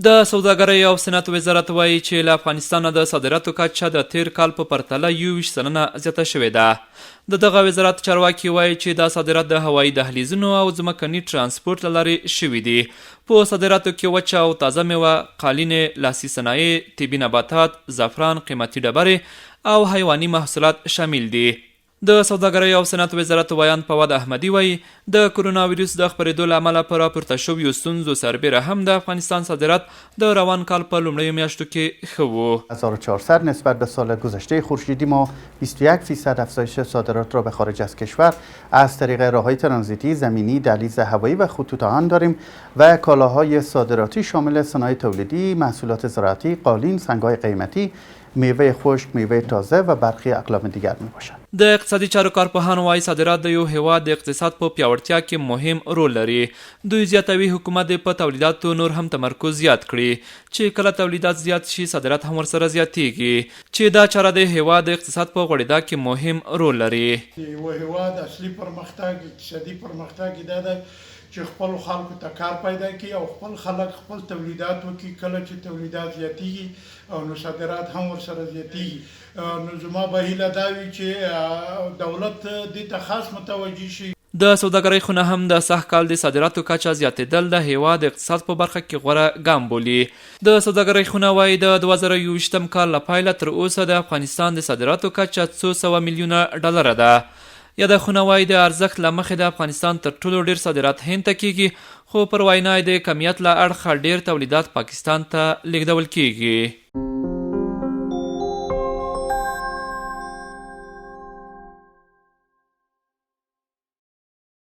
د سوداګرۍ او صنعت وزارت وايي چې له افغانستانه د صادراتو کچه د تېر کال په پرتله 21% زیاته شوې ده. د دغه وزارت چارواکي وايي چې دا صادرات د هوایي دهلیزونو او ځمکني ټرانسپورټ له لارې شوي دي. په صادراتو کې وچه او تازه مېوه، قالینې، لاسي صنایع، طبي نباتات، زعفران، قیمتي ډبرې او حیواني محصولات شامل دي. د سوداګرۍ او صنعت وزارت ویاند فواد احمدي وايي، د کرونا ویروس د خپرېدو له امله په راپورته شویو ستونزو سربېره هم د افغانستان صادرات د روان کال په لومړیو میاشتو کې ښه وو. 1400 نسبت به سال گذشته خورشیدی ما 21 فیصد افزایش صادرات را به خارج از کشور از طریق راههای ترانزیتی، زمینی، دهلیز هوایی و خطوط آهن داریم و کالاهای صادراتی شامل صنایع تولیدی، محصولات زراعتی، قالین، سنگهای قیمتی، میوه خشک، میوه تازه و برخی اقلام دیگر می باشد. د اقتصادي چارو کارپوهان وايي، صادرات د یو هېواد د اقتصاد په پیاوړتیا کې مهم رول لري. دوی زیاتوي، حکومت دې په تولیداتو نور هم تمرکز زیات کړي، چې کله تولیدات زیات شي، صادرات هم ورسره زیاتېږي، چې دا چاره د هېواد د اقتصاد په غوړېدا کې مهم رول لري. د یوه هېواد اصلي پرمختګ، اقتصادي پرمختګ یې دا دی چې خپلو خلکو ته کار پیدا کړي او خپل خلک خپل تولیدات وکړي، کله چې تولیدات زیاتېږي او نو صادرات هم ورسره زیاتیږي نو زما به هیله دا وي چې دولت دې ته خاص متوجه شي. د سوداګرۍ خونه هم د سږ کال د صادراتو کچه زیاتېدل د هېواد د اقتصاد په برخه کې غوره ګام بولي. د سوداګرۍ خونه وايي، د 2021 کال له پیله تر اوسه د افغانستان د صادراتو کچه څو سوه میلیونه ډالره ده. یاده خونه وايي، د ارزښت له مخې د افغانستان تر ټولو ډېر صادرات هند ته کېږي، خو پر وینا یې د کمیت له اړخه ډېر تولیدات پاکستان ته لېږدول کېږي.